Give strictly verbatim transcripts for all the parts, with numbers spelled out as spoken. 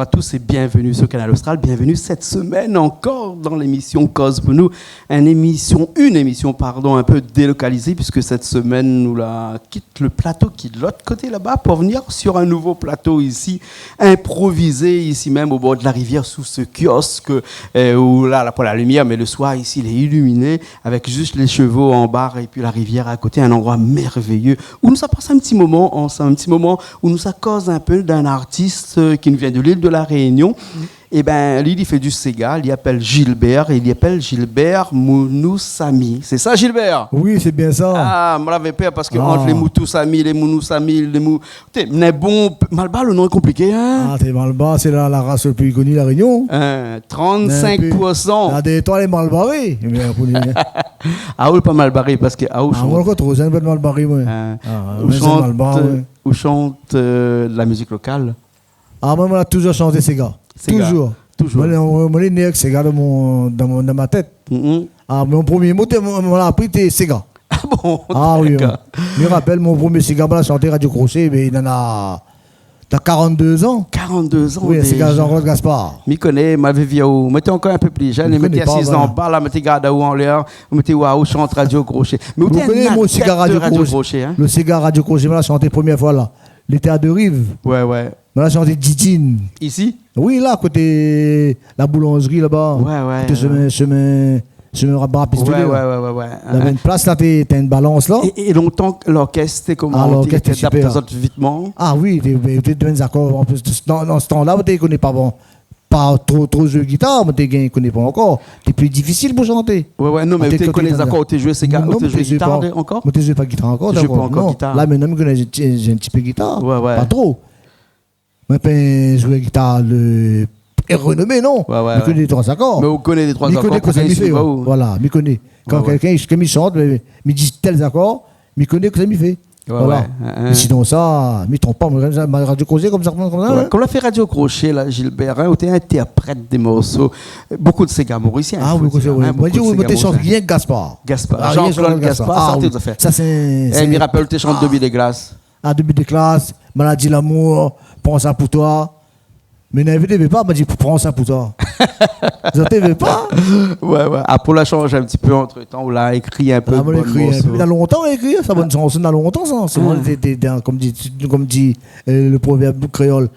Bonjour à tous et bienvenue sur Kanal Austral. Bienvenue cette semaine encore dans l'émission Koz pou nou. Une émission, une émission, pardon, un peu délocalisée, puisque cette semaine, nou la kit le plato ki lé de l'ot koté laba pou vnir sur un nouvo plato isi, inprovizé isi mèm o bor de la rivièr, sou se kiosk, euh, ousa la, la poin la limièr, mé le soir isi lé iliminé, avèk zis lé shevo an ba épi la rivièr a koté, in landroi mèrvéyé, ousa nou sa pas in ti moman ansanm, in ti moman ousa nou sa koz in pé d'in artis, euh, ki nou vien de l'il de la Rényon. Ében, li, li fé du séga, li apèl Gilbert, é li apèl Gilbert Mounoussamy. Sé sa, Gilbert ? Oui, sé bien sa. Ah, moin lavé pèr parske ant lé Moutoussamy, lé Mounoussamy, lé Mou-, té, mé bon, Malbar, le non lé konpliké, in ? Ah, té Malbar, sé la, la ras le pli koni La Rényon. In, trant-sink pou san. Mé in pé, la dé troi lé malbaré. Mé pou li, ah, ou lé pa malbaré, parske, ah, ou shant. Ah, moin, lé kontr, zèn pa malbaré, moin. Ah, ou shant, euh, ou shant, euh, de la mizik lokal. Ah, moin, moin la touzour shanté séga. Séga. Touzour. Touzour. Moin, moin, moin lé né avèk séga dan mon, dan mon, dan mon tèt. Mhm. Ah, mon promié mo té, moin, moin la apri té séga. Ah bon ? Ah oui, dakor. Oui. Mi rapèl, mon promié séga, moin la shanté Radio Crochet, mé néna, néna karant-dé zan. Karant-dé zan déza. Oui, séga Jean-Claude Gaspard. Mi koné, moin lavé vi aou. Moin té ankor in pé pli zèn, é moin té asiz an ba la, moin té gard aou anlèr, moin té oi aou shant Radio Crochet. Mé ou té in adèp de Radio Crochet, in ? Ou koné mon séga Radio Crochet, in ? Le séga Radio Crochet, moin la shanté promié foi la. Lété a Deux-Rives. Ouais, ouais. Moin la shanté Didine. Isi ? Oui, la, koté la boulanzri laba. Ouais, ouais, ouais. Koté shemin, shemin, shemin Rabat Pistolet, la. Ouais, ouais, ouais, ouais. Navé in plas la, té, té in balans la. É, é lontan, lorkès, té koman ? Ah, lorkès té sipèr. Té, té adapt azot vitman ? Ah oui, té, té, té done zakor. An plis, dan, dan se tan la, té koné pa bon. Pa tro, tro zoué gitar, moin té gingn, koné pa ankor. Té pli difisil pou shanté. Ouais, ouais, non, mé té koné lé zakor, té zoué séga, té zoué gitar ankor ? Non, moin té zoué pa gitar ankor. Té zoué pa ankor gitar. La, mintnan, mi koné, zoué in ti pé gitar. Ouais, ouais. Pa tro. Moin pa in zouèr gitar le, renomé, non. Ouais, ouais. Mi koné dé troi zakor. Mé ou koné dé troi zakor, mi koné kosa mi fé, ouais. Voilà, mi koné. Kan kèlkin, kan mi shant, mi, mi di tèl zakor, mi koné kosa mi fé. Ouais, voilà. Ouais, hein. Mé sinon sa, mi tronp pa, moin, konmsa, ma Radio Crochet, konmsa, konmsa, konmsa, hein. Kan ou la fé Radio Crochet la, Gilbert, hein, ou té intèrprèt dé morso, euh, bonpé de séga morisien, fo dir, hein, bonpé de séga morisien. Ah oui, moin té shant rienk Gaspard. Gaspard. Ah, rienk Jean-Claude Gaspard, sa, oui. Té sa fé. Sa sé, eh, mi rapèl, ou té shant Demi dé glas. Ah, Demi dé glas, Maladi lamour, Pran sa pou toi. Mé néna in pé té vé pa, ma di, Pran sa pou toi. Zot té vé pa. Ouais, ouais. Apré ou la shanj in ti pé antretan, ou la ékri in pé bann morso. Ah, moin la ékri in pé. Néna lontan, moin la ékri sa, bann shanson, néna lontan sa. Sé moin, té, té, dan, konm di, konm di, euh, le provèrb kréol,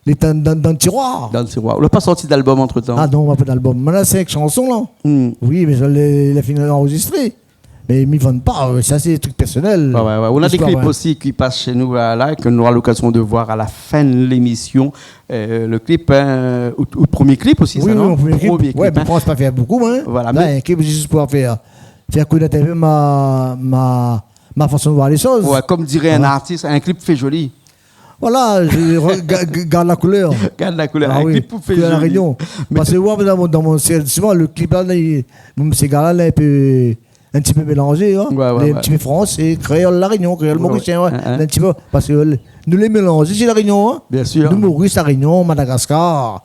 lé dan, dan, dan tiroir. Dan tiroir. Ou la pa sorti d'album antretan ? Ah non, moin la pa d'album. Moin néna sink shanson la. Hmm. Oui, mé sa lé, la fini anrezistré. Mé mi vann pa, euh, sa sé trik pèrsonèl. Ouais, ouais, ouais. Ou na dé klip osi ki pas shé nou la, la, ke nou nora lokazion de voir a la fin de lémision. Euh, le klip, hein, out, out promié klip osi, sa, non ? Oui, oui, mon promié klip. Promié klip, hein. Ouais, mé mi pans pa fé bonpé, moin. Voilà, mé in klip zis pou fé, fé konèt in pé ma, ma, ma fason de voir lé shoz. Ouais, konm diré in artis, in klip fé zoli. Voilà, je re-, ga-, ga-, gard la koulèr. Gard la koulèr. Ah oui, in klip pou fé zoli. Koulèr La Rényon. Mé parske, ouais, dan mon, dan mon, sé, souvan, le klip la, li, mon séga la, lé in pé, in ti pé mélanzé, hein. Ouais, ouais, ouais. Lé in ti pé fransé, kréol La Rényon, kréol morisien, ouais. Ouais, ouais. In ti pé, parske, euh, nou lé mélanzé isi La Rényon, hein. Bien sûr. Nou, Moris, La Rényon, Madagaskar.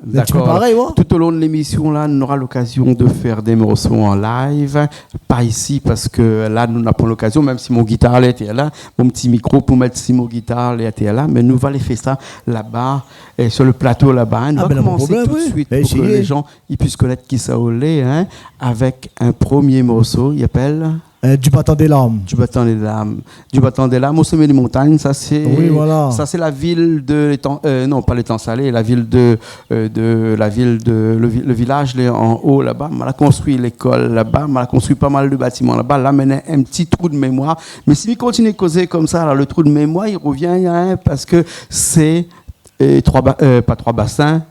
Lé in ti pé parèy, ouais. Dakor. Tout au long de l'émission la, nou nora lokazion de fé dé morso an live, pa isi, parske la, nou na pa lokazion, mèm si mon gitar lété la, mon ti mikro pou mèt si mon gitar lété la, mé nou va alé fé sa laba, euh, sur le plato laba, hein. Nou va komansé tout de suite pou ke lé jan i puis konèt kisa ou lé, hein, avèk in promié morso, i apèl ? Euh, Du battant des lames. Du battant des lames. Du battant des lames, au sommet des montagnes, sa sé, oui, voilà, sa sé la vil de l'Étang, euh, non, pa l'Étang-Salé, la vil de, euh, de, la vil de, le vi-, le vilaz lé an o laba. Ma la konstrui lékol laba, ma la konstrui pa mal de batiman laba. La, mi néna in ti trou de mémoir. Mé si mi kontinié kozé konmsa la, le trou de mémoir i rovien, hein, parske sé, euh, Trois Ba-, euh, pa Trois Bassins,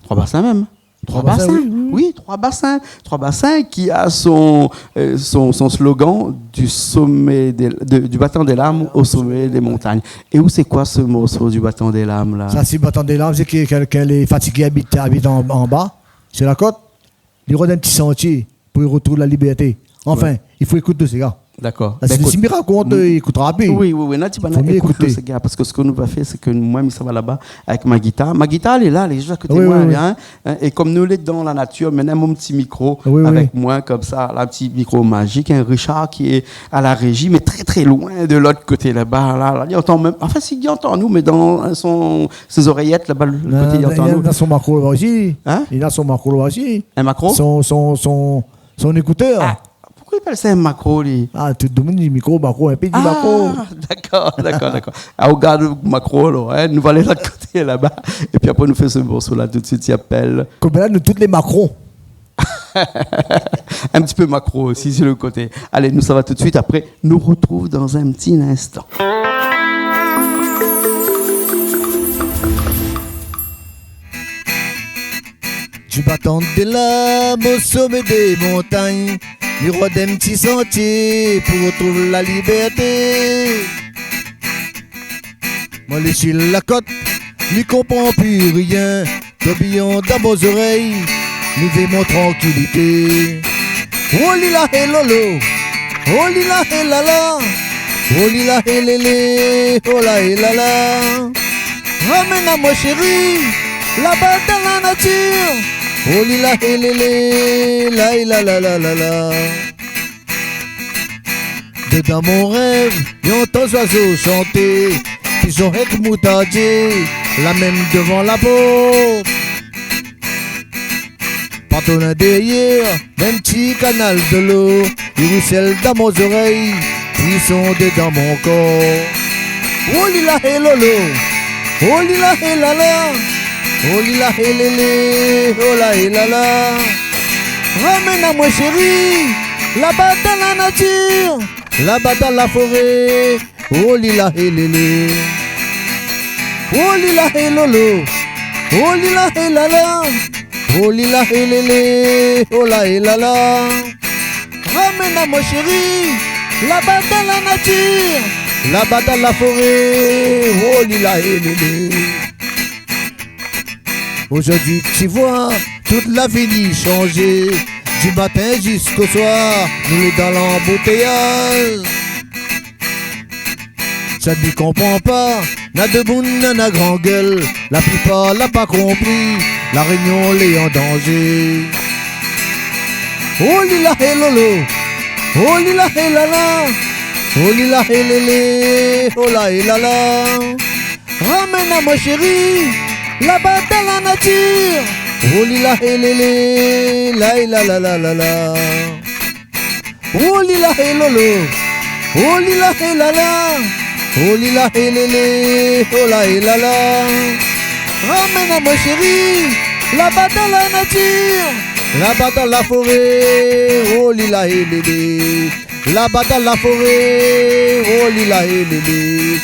Trois Bassins mèm. Trois Bassins, oui, oui. Oui, Trois Bassins. Trois Bassins ki a son, euh, son, son slogan du sommet des, de, du battant des lames au sommet des montagnes. É ou sé koi se morso, Du battant des lames la ? Sa sé Battant des lames, sé ke kèlkin lé fatigé, abit, abit an, anba, sur la côte. Li rod in ti santié pou li rotrouv la liberté. Anfin, ouais, i fo ékout le séga. Dakor. Bin, si mi rakont, ékout, rapi. Oui, oui, oui. Fo mié ékouté. Parske sak nou va fé, sé ke moin, mi sava laba avèk mon gitar. Mon gitar, lé la, lé zis a koté moin, hein. É kom nou lé dan la natir, mi néna mon ti mikro avèk moin, konmsa, la, ti mikro mazik, hein, Richard ki lé a la réji, mé trè, trè loin de lot koté laba, la, la. Li antann mèm, anfin, si, li antann anou, mé dan son, son zorèyèt laba, lo koté, li antann anou. Li néna son makro laba osi. Hein ? Li néna son makro laba osi. In makro ? Son, son, son, son ékoutèr. Ah, poukoué i apèl sa in makro, li ? Ah, tout domoun i di mikro, makro, in pé i di makro. Ah, dakor, dakor, dakor. Ah, ou gard makro, alor, hein, nou va alé lot koté laba. Épi apré, nou fé se morso-la tout suit, i apèl Koméla nou tout lé makro. In ti pé makro osi si lo koté. Alé, nou sava tout suit, apré, nou artrouv dan in ti linstan. Du battant de l'âme au sommet des montagnes, mi rod in ti santié pou artrouv la libèrté. Moin lé si la kot, mi konpran pi rien. Tourbillon dan mon zorèy, mi vé mon trankilité. Oh li la hé lolo, oh li la hé lala, oh li la hé lélé, oh la hé lala. Ramèn amoin, shéri, laba dan la natir. Oh li la hé lélé, la hé lala, la la la. Dedan mon rèv, mi antann zoizo shanté, pizon èk moutardié, la mèm dovan la port. Pa tro loin dèrièr, mèm ti kanal dolo, i risèl dan mon zorèy, frison dedan mon kor. Oh li la hé lolo, oh li la hé lala, oh li la hé lélé, oh la hé lala. Ramèn amoin, shéri, laba dan la natir, laba dan la foré, oh li la hé lélé. Oh li la hé lolo, oh li la hé lala, oh li la hé lélé, oh la hé lala. Ramèn amoin, shéri, laba dan la natir, laba dan la foré, oh li la hé lélé. Ozordi ti voi, tout la vi li sanzé. Du matin ziska soir, nou lé dan lanboutéyaz. Sa mi konpran pa, na demoun néna gran gèl, la plipar la pa konpri, La Rényon lé an danzé. Oh li la hé lolo, oh li la hé lala, oh li la hé lélé, oh la hé lala. Ramèn amoin, shéri, laba dan la natir. Oh li la hé lélé, la hé lala, la la la. Oh li la hé lolo, oh li la hé lala, oh li la hé lélé, oh la hé lala. Ramèn amoin, shéri, laba dan la natir, laba dan la foré, oh li la hé lélé. Laba dan la foré, oh li la hé lélé.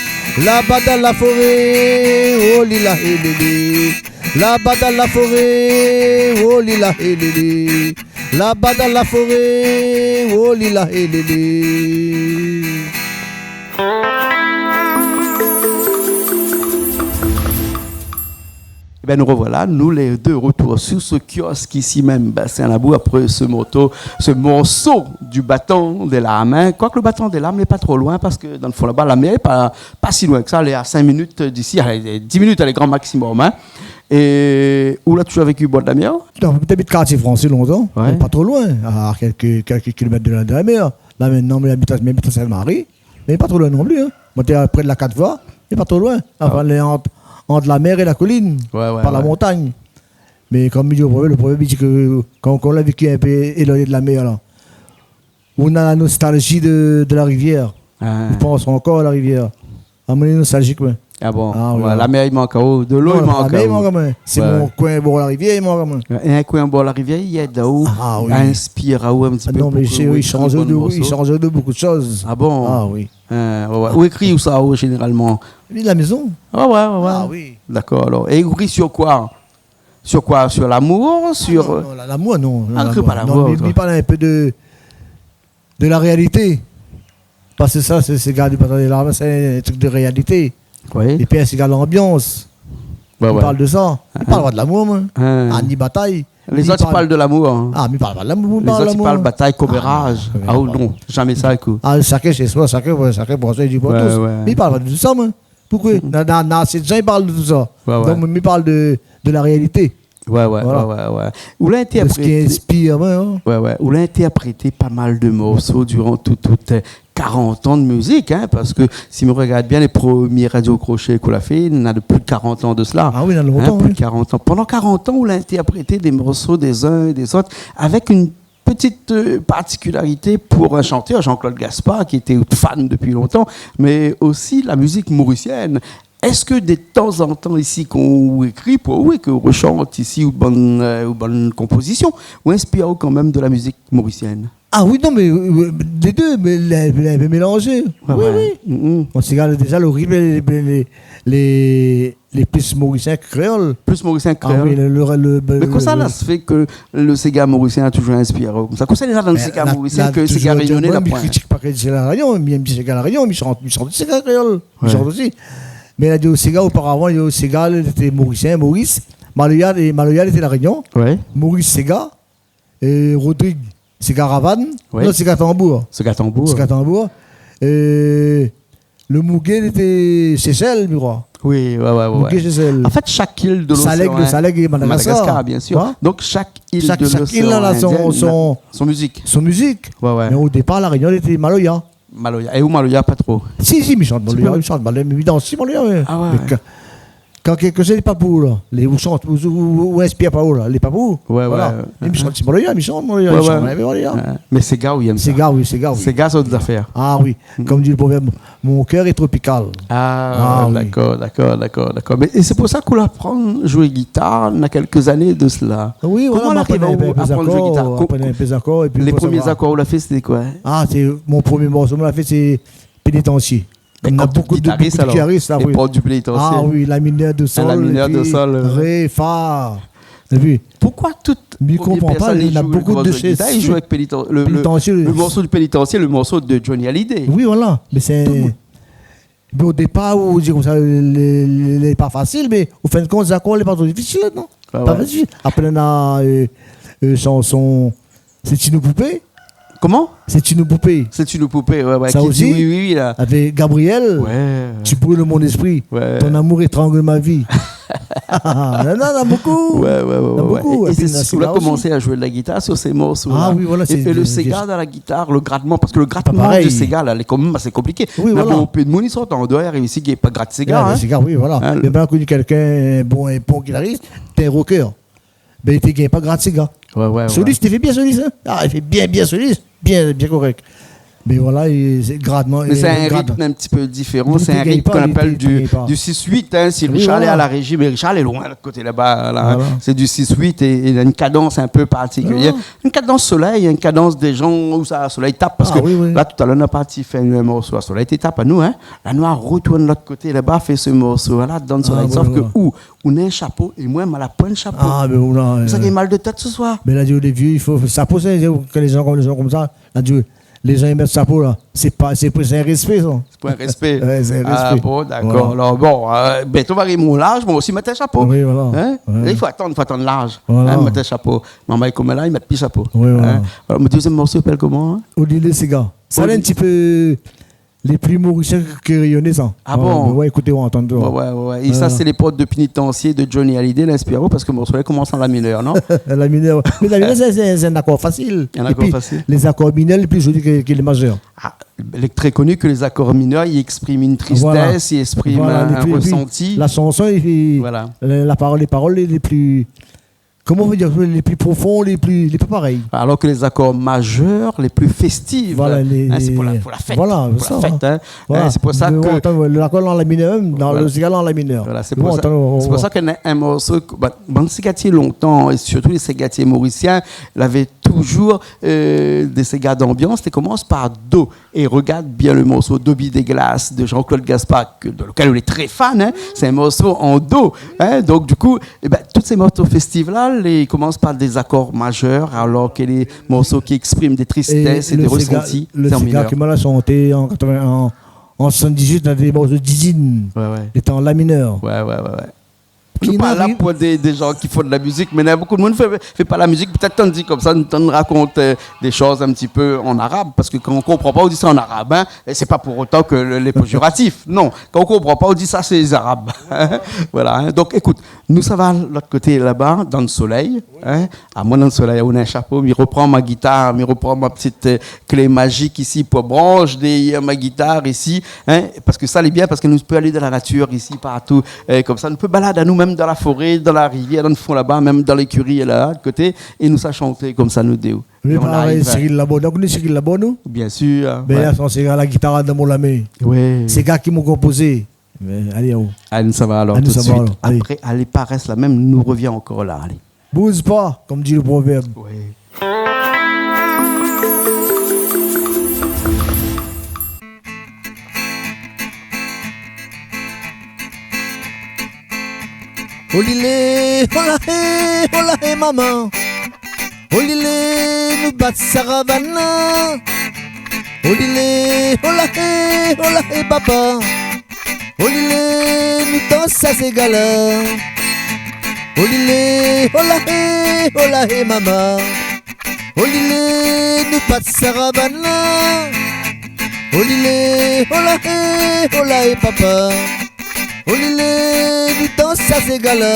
Laba dan la foré, oh li la hé lélé. Laba dan la foré, oh li la hé lélé. Laba dan la foré, oh li la hé lélé. Ében, nou rovoila, nou lé de retour sur ce kiosque ici même, Bassin Labou, après ce morceau, ce morceau du Battant de l'âme, hein. Quoique le Battant de l'âme n'est pas trop loin, parce que dans le fond là-bas, la mer est pas, pas si loin que ça, elle est à cinq minutes d'ici, allez, dix minutes, allez, grand maximum, hein. É ou la toujour véki bor de la mèr ? Non, mi abit kartié fransé lontan, mé pa tro loin, a kèlk, kèlk kilomèt de la, de la mèr. La, mintnan, mi abit, mi abit a Sint-Mari, mé pa tro loin non pli, in. Moin té pré de la kat voi, mé pa tro loin. Anfin, lé ant, ant la mèr é la kolinn, par la montagn. Mé kom mi di, lo problèm, lo problèm, mi di ke kan, kan ou la véki in pé élwagné de la mèr, la, ou na la nostalzi de, de la rivièr. Ou pans ankor a la rivièr. A, moin lé nostalzik, moin. A bon ? A oui. La mèr i mank aou, dolo i mank aou. Non, la mèr i mank amoin. Sé mon koin bor la rivièr i mank amoin. É in koin bor la rivièr i èd aou, i inspir aou in ti pé pou ke ou ékri bone morso. A non, mé sé, i sanz de, i sanz de bonpé de shoz. A bon ? A oui. In, oué, oué. Ou ékri ousa, ou, zénéralman ? Oui, la mézon. A oué, oué, oué. A oui. Dakor, alor. É ou ékri sir koi ? Sir koi ? Sir lamour, sir... A non, non, la, lamour, non. A, ou ékri pa lamour, toi. Non, mé, mé mi parl in pé de, de la réalité. Parske sa, sé, sé gard, sé in trik de réalité. Oui. Épi, sé gard lanbians. Oué, oué. Mi parl de sa. Mi parl pa de lamour, moin. A, ni batay. Lé zot i parl de lamour, in. Ah, mi parl pa de lamour, mi parl de lamour. Lé zot i parl batay, koméraj. Ah, non, zamé sa, ékout. Ah, shakinn shé soi, shakinn, shakinn pou soi, i di pou tous. Ouais, ouais. Mi parl pa de tout sa, moin. Poukosa ? Na, na, na, sé dé zan i parl de tout sa. Ouais, ouais. Donk, mi parl de, de la réalité. Ouais, ouais, ouais, ouais. Voilà. Ou la intèrprété, de sak i inspir amoin, in. Ouais, ouais. Ou la intèrprété pa mal de morso diran tout, tout, euh, karant an de mizik, in, parske si mi rogard bien lé promié radio kroshé k'ou la fé, na de plis de karant an de sela. Ah oui, na lontan, oui. In, plis de karant an. Pandan karant an, ou la intèrprété dé morso dé zin é dé zot avèk in ti, euh, partikilarité pou in shantèr, Jean-Claude Gaspard, ki lété out fan dopi lontan, mé osi la mizik morisièn. Èske de tanzantan isi, kan ou ékri pou ou é ke ou reshant isi out bann, euh, out bann konpozision, ou inspir aou kanmèm de la mizik morisièn ? Ah oui, non, mé, euh, lé dé, mé lé, lé, lé mélanzé. Ouais, oui, ouais. Oui. Mm, mm. Kan ou rogard déza lo ritm, lé, lé, lé, lé plis morisien ke kréol. Plis morisien ke kréol. Ah oui, le, le, le, le, le, le... Mé kosa la fé ke le séga morisien la touzour inspir aou konmsa ? Kosa néna dan le séga morisien ke séga rényoné la poin ? Mé la, la, touzour, moin, mi kritik pa ke séga La Rényon, mi èm séga La Rényon, mi shant, mi shant séga kréol, mi shant osi. Ouais. Mé la, di séga, oparavan, lo séga lété morisien, Moris. Maloya, é Maloya lété La Rényon. Ouais. Moris séga. É Rodrig, séga ravane. Oui. Non, séga tanbour. Séga tanbour. Séga tanbour. É le mougé lété Sésèl, mi kroi. Oui, ouais, ouais, ouais. Mougé Sésèl. An fèt, shak il de loséan, in. Salèg, le salèg é Madagascar. Madagascar, biensir. Koi ? Donk, shak il de loséan Indien na son, son mizik. Shak, shak il na son, son mizik. Ouais, ouais. Mé o dépar, La Rényon lété maloya. Maloya. É ou maloya pa tro ? Si, si, mi shant maloya, mi shant maloya, mi dans si maloya, mé... Ah ouais. Mé kan, kan kékshoz lé pa pou ou la, lé, ou shant, ou, ou, ou inspir pa ou la, lé pa pou ou. Ouais, ouais. Voilà. É mi shant si maloya, mi shant maloya, mi shant maloya. Ouais, ouais. Ouais. Mé séga, ou yèm sa. Séga, oui, séga, oui. Séga, sé out zafèr. Ah oui. Mm. Konm di le provèrb, mon kèr lé tropikal. Ah, oui. Ah, dakor, dakor, dakor, dakor. Mé, é sé pou sa k'ou la aprann zoué gitar, na kèk zané de sela. Oui, voilà, koman ou la ariv aprann in pé zakor, aprann zoué gitar ? Ko-, aprann in pé zakor, épi lé promié zakor ou la fé, sété koi ? Ah, sé, mon promié morso moin la fé, sé Pénitansié. Mé konm tout gitaris, alor. Konm na bonpé de, bonpé de gitaris la, oui. Lé port du Pénitansié. Ah oui, la minèr, do, sol, épi ré, fa. In, la minèr, do, sol, euh. Épi, poukosa tout promié pèrsone i zoué le morso de gitar, i zoué avèk Pénitan-, le, le, le morso de Pénitansié, le morso de Johnny Hallyday. Oui, voilà. Mé sé, tout le moun. Mé o dépar, ou di konmsa, lé, lé, lé pa fasil, mé o fin de kont, zakor lé pa tro difisil, non ? Ah ouais. Pa fasil. Apré, na, euh, euh, shanson, Sé Tinou Poupé. Koman ? Sé Tinou Poupé. Sé Tinou Poupé, ouais, ouais. Sa osi, ki di oui, oui, oui, la. Avèk Gabriel. Ouais. Tu brûles mon esprit. Ouais. Ton amour étrangle ma vie. Non, non, na bonpé. Ouais, ouais, ouais, ouais. Na bonpé. É, é épi sé, na, ou la komans a zoué la gitar sur sé morso-la. Ah oui, voilà. É, é le séga dan la gitar, le gratman, parske le gratman du séga, la, lé kan mèm asé konpliké. Oui, voilà. Na bonpé de moun i sort an déor isi ki gingn pa grat séga, in. Ouais, le séga, oui, voilà. In, le... Mé moin la koni kèlkin, bon, in bon gitaris, té rocker. Bin, li té gingn pa grat séga. Ouais, ouais, ouais. Solis, li té fé bien solis, in. Ah, li fé bien, bien solis. Bien, bien korèk. Mé voilà, é sé gratman, é sé in ritm in ti pé diféran. Li té gingn pa, li té gingn pa. Sé in ritm k'on apèl du, du six huit, in. Si Richard lé a la réji, mé Richard lé loin, lot koté laba, la, in. Oui, voilà. Voilà. Sé du six huit é, é li na in kadans in pé partikilièr. Voilà. In kadans solèy, in kadans dé zan ousa solèy i tap. Ah oui, oui. Parske la, talèr, nou la parti fé in morso a solèy, té tap anou, in. La, nou la rotourn lot koté laba, fé se morso-la, dan le solèy. Ah, voilà, voilà. Sof ke ou, ou néna in shapo, é moin, moin la poin de shapo. Ah, bin, ou la, euh, sa i fé mal de tèt se soir. Mé la di, lé vié, i fo shapo, sé, kan lé zan, kan lé zan konmsa, la di, lé zan i mèt shapo la, sé pa, sé pou, sé in rèspé, sa. Sé pou in rèspé. Ouais, sé in rèspé. Ah bon, dakor. Voilà. Alor, bon, euh, bin, ou va ariv mon laz, moin osi mèt in shapo. Oui, voilà. In ? Ouais. La, i fo atann, fo atann laz. Voilà. In, mèt in shapo. Momon, koméla, i mèt pi shapo. Oui, voilà. In ? Alor, mon dézièm morso i apèl koman, in ? Olié lé séga. Sa, lé in ti pé lé pli morisien ke rényoné, sa. Ah bon ? Ouais, ouais, ékout, ou antann, ou. Ouais, ouais, ouais, ouais. É sa, sé lé port de Pénitansié de Johnny Hallyday, la inspir aou, parske morso-la i komans an la minèr, non ? La minèr, ouais. Mé la minèr, sé, sé, sé in akor fasil. In akor fasil. Épi, lé zakor minèr lé pli zoli ke, ke lé mazèr. Ah, lé trè koni ke lé zakor minèr, i éksprim in tristès, i éksprim in, in résanti. Voilà, lé pli, lé pli, la shanson, épi, voilà, la, la parol, lé parol lé, lé pli Koman i vé dir, lé pli profon, lé pli, lé pli parèy. Alor ke lé zakor mazèr, lé pli féstif, voilà, lé, in, sé pou la, pou la fèt, voilà, pou la fèt, in. Voilà. In, sé pou sa ke, mé ou antann, ouais, lakor an la minèr mèm, dan le séga an la minèr. Voilà, sé pou sa, sé pou sa ke in, in morso, ba, bann ségatié lontan, é sirtou lé ségatié morisien, lavé touzour, euh, dé séga d'anbians, té komans par do. É rogard bien le morso Dobby Déglace de Jean-Claude Gaspard, ke, dan lekèl ou lé trè fan, in. Sé in morso an do, in. Donk, du kou, é bin, tout sé morso féstif la, lé, i komans par dé zakor mazèr, alor ke lé morso ki éksprim dé tristès é dé résanti, sé an minèr. É le séga, le séga ke moin la shanté an katrovin, an, an soixante-dix-huit, dan dé morso d'izine. Ouais, ouais. Lété an la minèr. Ouais, ouais, ouais, ouais. Nou lé pa la pou dé, dé jan ki fé de la mizik, mé néna bonpé d'moun i fé, fé pa la mizik. Pétèt tann di konmsa, nou tann rakont, euh, dé shoz in ti pé an arab, parske kan ou konpran pa, ou di sa an arab, hein, é sé pa pou otan ke le, lé péjoratif. Non, kan ou konpran pa, ou di sa sé lé zarab. Voilà, hein. Donk, ékout, nou sava lot koté laba, dan le solèy, hein. Amoin, dan le solèy, ou na in shapo, mi repran ma gitar, mi repran ma ti, euh, klé mazik isi pou bransh dèrièr ma gitar isi, hein, parske sa lé bien, parske nou pé alé dan la natir isi, partou, euh, konmsa, nou pé balad anou, mèm dan la foré, dan la rivièr, dan le fon laba, mèm dan lékiri la, koté, é nou sa shanté konmsa, nou dé. Oui, parèy, Cyril Labonne. Donk, nou, Cyril Labonne, nou ? Bien sir, hein. Ben, ouais. La, san séga la gitar dan mon la min. Ouais. Séga ki m'a konpozé. Mé, alé, alon. Alé, nou sava alor. Alé, nou sava alor. Tout de suite. Alé. Apré, alé, pa rès la mèm, nou revien ankor la, alé. Bouz pa, konm di le provèrb. Oui. Olilé, olahé, olahé, maman. Olilé, nou bat saravana. Olilé, olahé, olahé, papa. Olilé, nou dans sa séga la. Olilé, olahé, olahé, mama. Olilé, nou bat saravana. Olilé, olahé, olahé, papa. Olilé, nou dans sa séga la.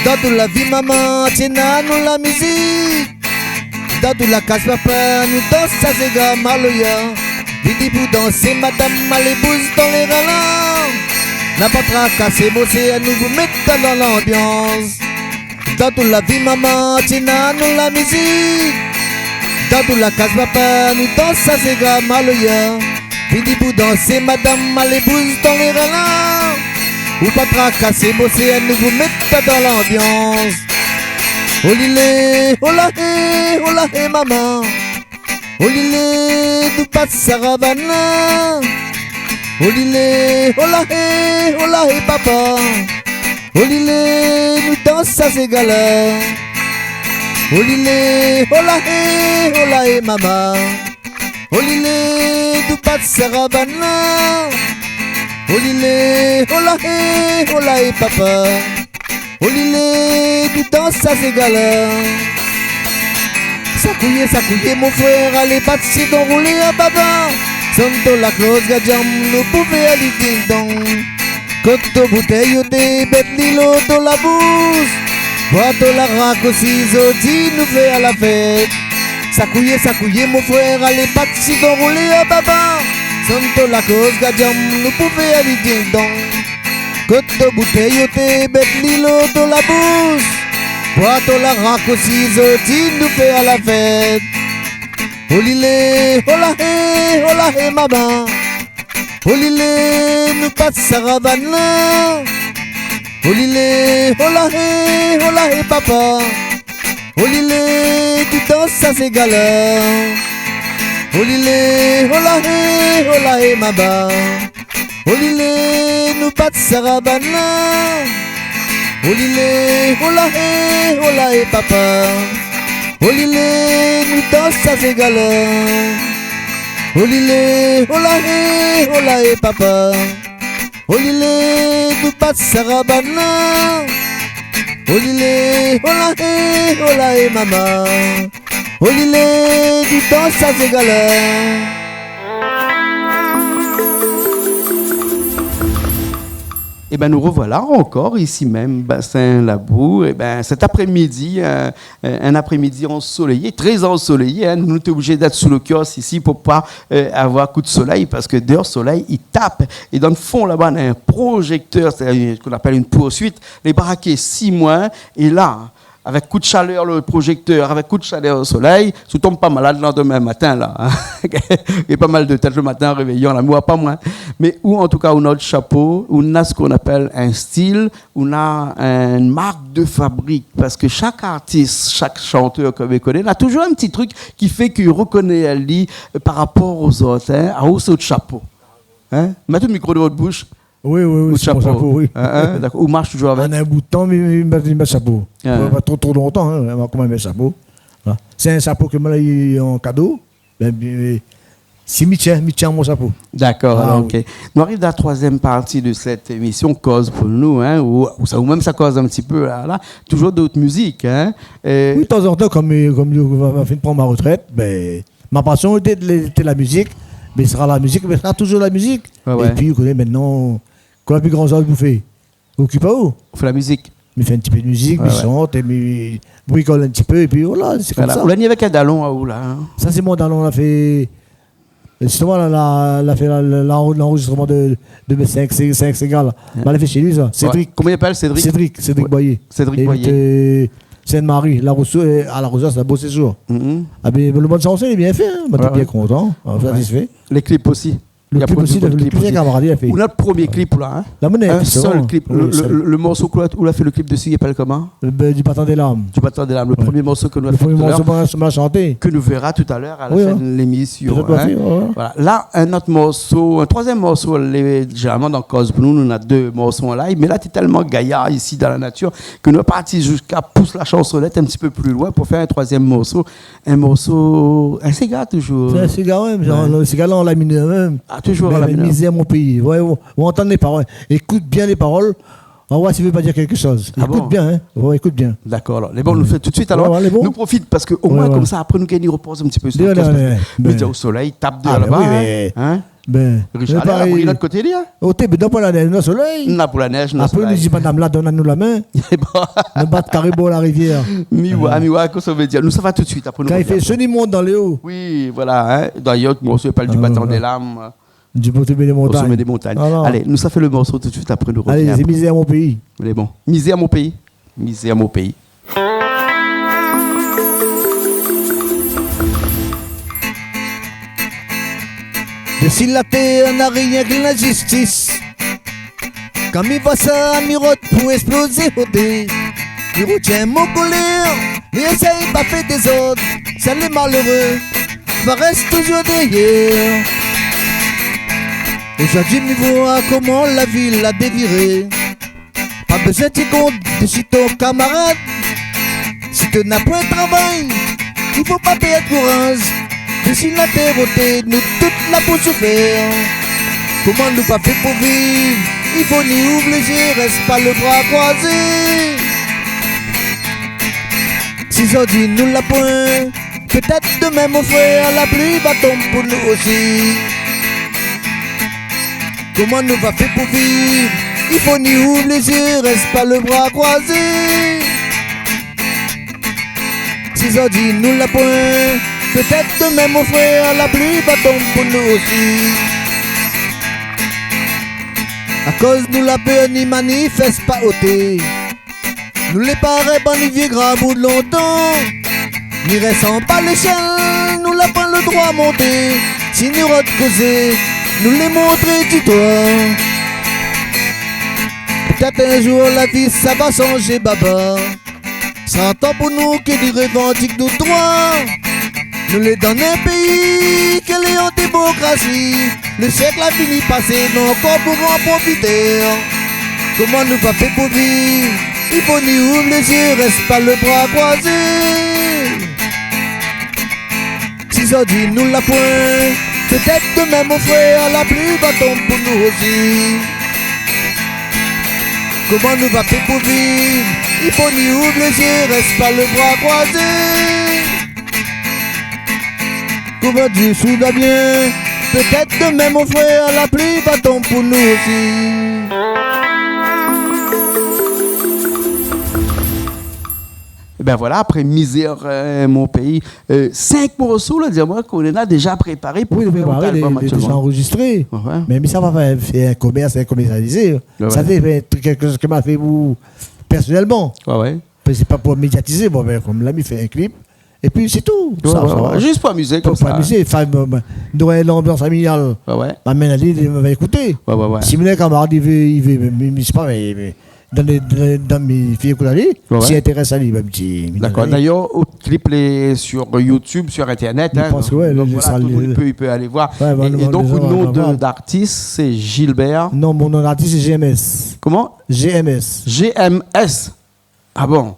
Dan tout la vi, mama, tienn anou la mizik. Dan tout la kaz, papa, nou dans sa séga maloya. Vini pou dansé, madam, alé bouz dan lé ran la. Na pa trakasé, mosé, anou pou mèt dan lanbians. Dan tout la vi, mama, tienn anou la mizik. Dan tout la kaz, papa, nou dans sa séga maloya. Vini pou dansé, madam, alé bouz dan lé ran la. Ou pa trakasé, mosé, anou pou mèt dan lanbians. Olilé, olahé, olahé, mama. Olilé, nou bat saravana. Olilé, olahé, olahé, papa. Olilé, nou dans sa séga la. Olilé, olahé, olahé, mama. Olilé, nou bat saravana. Olilé, olahé, olahé, papa. Olilé, nou dans sa séga la. Sakouyé, sakouyé, mon frèr, alé bat sidon, roulé a baba. Sonn to la kloz, gadiam, nou pou fé ali ding dong. Kot to boutèy, oté bèt, lilo to la bous. Boi to la rak osi, zodi nou fé a la fèt. Sakouyé, sakouyé, mon frèr, alé bat sidon, roulé a baba. Sonn to la kloz, gadiam, nou pou fé ali ding dong. Kot to boutèy, oté bèt, lilo to la bous. Boi to la rak osi, zodi nou fé a la fèt. Olilé, olahé, olahé, mama. Olilé, nou bat saravana. Olilé, olahé, olahé, papa. Olilé, nou dans sa séga la. Olilé, olahé, olahé, mama. Olilé, nou bat saravana. Olilé, olahé, olahé, papa. Olilé, nou dans sa séga la. Olilé, olahé, olahé, papa. Olilé, nou bat saravana. Olilé, olahé, olahé, mama. Olilé, nou dans sa séga la. Ében, nou revoila ankor isi mèm, Bassin Labou. Ében, sèt aprémidi, in, in aprémidi ansoléyé, trè ansoléyé, in. Nou té oblizé d'èt sou le kios isi pou pa, eu, avoir kou d'solèy, parske déor solèy i tap. É dan le fon laba, na in projèktèr, sé sak i apèl in poursuit. Lé braké sis moin, é la, avèk kou d'shalèr, le projèktèr, avèk kou d'shalèr, le solèy, si ou tonm pa malad landemin matin la, in. Néna pa mal de tèt le matin an révéyan la, mé pa moin. Mé ou, an tou ka, ou na out shapo, ou na sak i apèl in stil, ou na in mark de fabrik, parske shak artis, shak shantèr ke mi koné, na toujour in ti trik ki fé ke i rekoné ali, eu, par rapor lézot, in. Aou, sé out shapo. In ? Mèt le mikro devan out boush. Oui, oui, oui, sé mon shapo, oui. In, in, dakor. Ou marsh toujour avèk ? An in bout tan, mi, mi, mi mèt shapo. In. Oué, pa tro, tro lontan, in, mi la koman mèt shapo. Voilà. Sé in shapo ke moin la u an kado. Bin, bin, Si mi tien, mi tien mon shapo. Dakor, alor, oui. OK. Nou ariv dan la troizièm parti de sèt émisyon, Koz pou nou, hein, ou, ou sa, ou mèm sa koz in ti pé la, la, toujour de out mizik, hein. Oui, tanzantan, kom, kom mi la fine pran mon retrèt, bin, mon pasion lété, lété la mizik, mé sra la mizik, mé sra toujour la mizik. Ouais, ouais. Épi, ou koné, mintnan, kosa pli gran shoz pou fé? Okip aou. Ou fé la mizik. Mi fé in ti pé de mizik, mi shant, é mi brikol in ti pé, épi voilà, sé komsa. Ou la ni avèk in dalon aou la, hein. Sa sé mon dalon, la fé, zistoman, la, la, la fé la, la, la, lanrozistroman de, de mé sink, sé, sink séga la. Bin, la fé shé li sa. Cédric. Koman i apèl, Cédric? Cédric, Cédric Boyer. Cédric Boyer. É li lé Sainte-Marie, La Ressource, euh, à La Ressource, la Beau Séjour. Ah bin, le bann shanson lé bien fé, hein. Moin té bien kontan, satisfé. Lé klip osi. Le klip osi, le klip, sé in kamarad la fé. Ou na le promié klip la, hein. La moné, in sèl klip. Le, le, le morso ke ou la, ou la fé le klip dési, i apèl koman? Le, bin, Du battant des lames. Du battant des lames, le promié morso ke nou la fé talèr, ke nou véra talèr a la fin de lémisyon, hein. Voilà. La, in ot morso, in troizièm morso, lé, zénéralman dan Koz pou nou, nou na dé morso an live, mé la, té tèlman gayar isi dan la natir ke nou la parti ziska pous la shansonèt in ti pé pli loin pou fé in troizièm morso. In morso, in séga toujour. Sé in séga, ouais, mé an, le séga la, an la minèr mèm. Ah, toujour an la minèr. Mé, mé Misère mon pays. Ouais, ou, ou antann lé parol. Ékout bien lé parol. Ou va oir si i vé pa dir kékshoz. Ah bon? Ékout bien, hein. Ouais, ékout bien. Dakor, alor. Lé bon, nou fé tout suit, alor. Ouais, ouais, lé bon. Nou profit parske omoin, komsa, apré, nou gingn repoz in ti pé su la kaz, parske Média au Soleil, tap déor laba, hein. Bin, Richard, la bri lot koté, li, hein. Oté, bin, dan pou la nèj, na solèy. Na pou la nèj, na solèy. Apré, nou di madam la, donn anou la min. Nou bat karé bor la rivièr. Mi oir, mi oir, kosa i vé dir. Nou sava tout suit, apré nou rovien. Kan i fé so, i mont dan lé o. Oui, voilà, hein. Dayèr, morso i apèl Du battant des lames. Du sommet des montagnes. Au sommet des montagnes. Voilà. Alé, nou sa fé le morso tout suit, apré nou rovien. Alé, sé Misère mon pays. Lé bon. Misère mon pays. Misère mon pays. Dési la tèr, na rienk linzistis. Kan mi voi sa, mi rod pou éksplozé, oté. Mi rotien mon kolèr, mi éséy pa fé dézord. Sèl lé maléré va rès toujour dèrièr. Ojourdui, mi voi koman la vi la déviré. Pa bezoin ti kont dési ton kamarad. Si té na poin travay, i fo pa pèrd kouraz. Dési la tèr, oté, nou tout la pou soufèr. Koman nou va fé pou viv? I fo ni ouv lé zié, rès pa lé bra kroizé. Si zordi nou la poin, pétèt domin, mon frèr, la pli va tonm pou nou osi. Koman nou va fé pou viv? I fo ni ouv lé zié, rès pa lé bra kroizé. Si zordi nou la poin, pétèt domin, mon frèr, la pli va tonm pou nou osi. Akoz nou la pèr, ni manifès pa, oté. Nou lé parèy bann vié gramoun lontan. Ni rès anba léshèl, nou la pa le droi monté. Si nou rod kozé, nou lé montré di doi. Pétèt in zour la vi sa va shanjé, baba. Sra tan pou nou ke nou révandik nout droi. Nou lé dan in péi ke lé an démokrasi. Le sièk la fini pasé, nou ankor pou an profité. Koman nou va fé pou viv? I fo ni ouv lé zié, rès pa le bra kroizé. Si zordi nou la poin, pétèt domin, mon frèr, la pli va tonm pou nou osi. Koman nou va fé pou viv? I fo ni ouv lé zié, rès pa le bra kroizé. Koman di, si ou va bien, pétèt domin, mon frèr, la pli va tonm pou nou osi. Ében voilà, apré Misère, euh, mon pays, euh, sink morso, la, di amoin, k'ou néna déja préparé pou fé out album aktièlman. Oui, préparé, lé, lé déja anrozistré. Ouais, ouais. Mé, mé sa va fé, fé in komèrs, in komèrsiyalizé. Ouais, ouais. Sa sé in trik, kékshoz ke ma fé pou, pèrsonèlman. Ouais, ouais. Mé sé pa pou médiatizé, bon, mé kom la, mi fé in klip. Épi sé tou. Ouais, sa, ouais, sa va. Zis pou amizé, pou, komsa. Pou amizé. Anfin, bon, ben, nou néna in lanbians familial. Ouais, ouais. Ba, mé ali, li va ékouté. Ouais, ouais, ouais. Si mon kamarad, li vé, li vé, mé, mé, mi sé pa, mé, mé, dan lé, dan, dan, mi fé ékout ali, ouais, ouais, si intérès ali, ba, mi di, mi di ali. Dakor. Dayèr, out klip lé sur YouTube, sur Internet, hein. Mi pans ke, ouais, donk, voilà, tout le moun i pé, i pé alé voir. Ouais, é, é donk, out non de, d'artis, sé Gilbert. Non, mon non d'artis, sé G M S. Koman? G M S. G M S. Ah bon?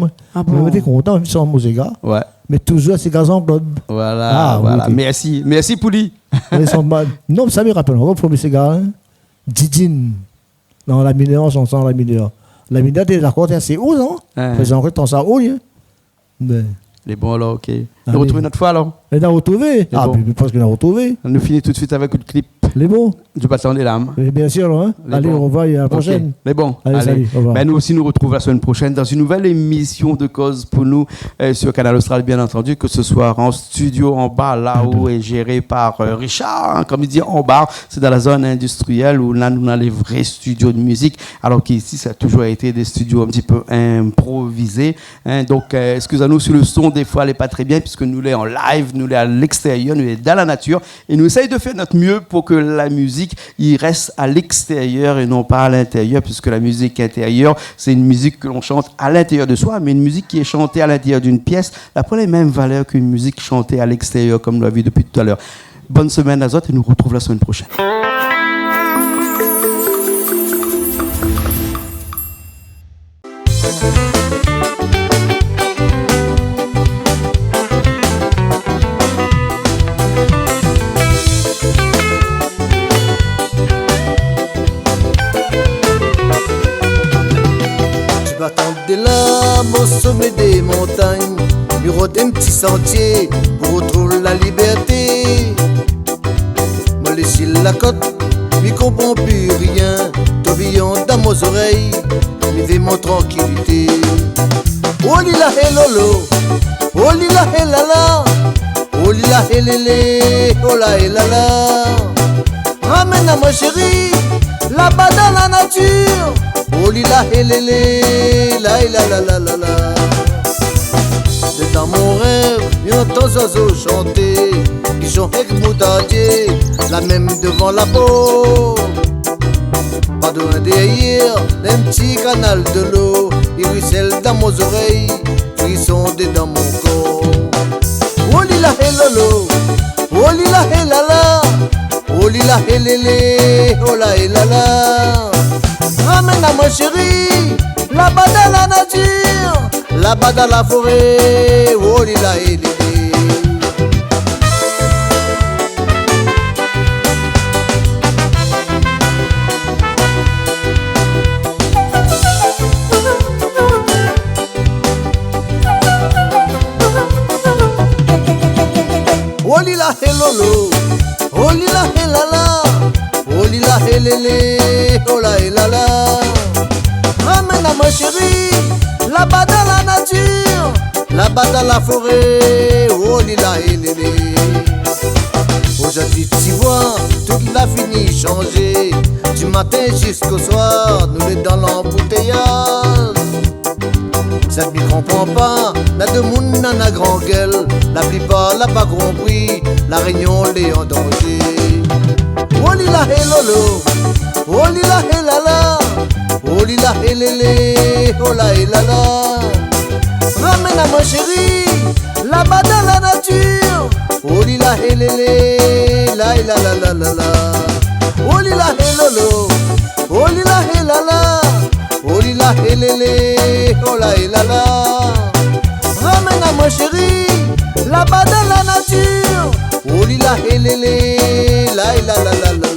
moin. Ah bon ? Moin té kontan, mi sava o séga. Ouais. Mé touzour séga Jean-Claude. Voilà, ah, voilà. OK. Mèrsi, mèrsi pou li. Mé son ba-, non, sa mi rapèl ankor, promié séga, hein. Didine. Non, La Mineure, son, son La Mineure. La Mineure, té dakor, té asé o, non ? Hein. Prézan, kan tan sa o, hein. Bin. Lé bon alor, OK. Alé. Nou artrouv in ot foi alor. É nou artrouv. Lé bon. Ah, mé, mé parské nou artrouv. Nou fini tout suit avèk le clip. Lé bon. Du Battant des Lames. Oui, bien sûr, hein. Lé bon. Allez, au revoir et à la prochaine. OK. Lé bon. Allez, salut, au revoir. Bin, nou osi, nou artrouv la semaine prochaine dans une nouvelle émission de Koz pou nou, euh, sur Kanal Austral, bien entendu, que ce soit en studio en bas, là où est géré par, euh, Richard, hein, comme il dit, en bas, c'est dans la zone industrielle où là, nou néna les vrais studios de musique, alors qu'ici, ça a toujours été des studios un petit peu improvisés. Hein, donc, euh, excusez-nous si le son, des fois, il est pas très bien, puisque nous, on est en live, nous, on est à l'extérieur, nous, on est dans la nature, et nous essayons de faire notre mieux pour que la musique, il reste à l'extérieur et non pas à l'intérieur, puisque la musique intérieure, c'est une musique que l'on chante à l'intérieur de soi, mais une musique qui est chantée à l'intérieur d'une pièce n'a pas les mêmes valeurs qu'une musique chantée à l'extérieur, comme nous l'avons vu depuis tout à l'heure. Bonne semaine à zot et nou artrouv la semaine prochaine. O somé dé montagn, mi rod in ti santié pou rotrouv la libèrté. Moin lé si la kot, mi konpran pi rien. Toubiyon dan mon zorèy, mi vé mon trankilité. Oh li la hé lolo, oh li la hé lala, oh li la hé lélé, oh la hé lala. Ramèn amoin shéri, laba dan la natir. Oh li la hé lélé, la hé lala. Sé dan mon rèv, mi antan zoizo shanté, pijon èk moutardié, la mèm dovan la port. Pa loin dèrièr, in ti kanal dolo, i risèl dan mon zorèy, frison dedan mon kor. Oh li la hé lolo, oh li la hé lala, oh li la hé lélé, oh la hé lala. Ramèn amoin shéri, laba dan la natir, laba dan la foré, oh li la hé lélé. Oh li la hé lolo, oh li la hé lala, oh li la hé lélé, oh la hé lala. Ramèn amoin shéri, laba dan la natir, laba dan la foré, oh li la hé lélé. Ojourdui ti voi, tout la fini shanjé. Di matin ziska soir, nou lé dan lanboutéyaz. Sat mi konpran pa, la demoun nana gran gèl, la plipar la pa konpri, La Rényon lé an danzé. Oh li la hé lolo, oh li la hé lala, oh li la hé lélé, oh la hé lala. Ramèn amoin shéri, laba dan la natir. Oh li la hé lélé, la hé lala lala. Oh li la hé lolo, oh li la hé lala. Oh li la hé lélé, oh la hé lala. Ramèn amoin shéri, laba dan la natir. Oh li la hé lélé, la hé lala lala.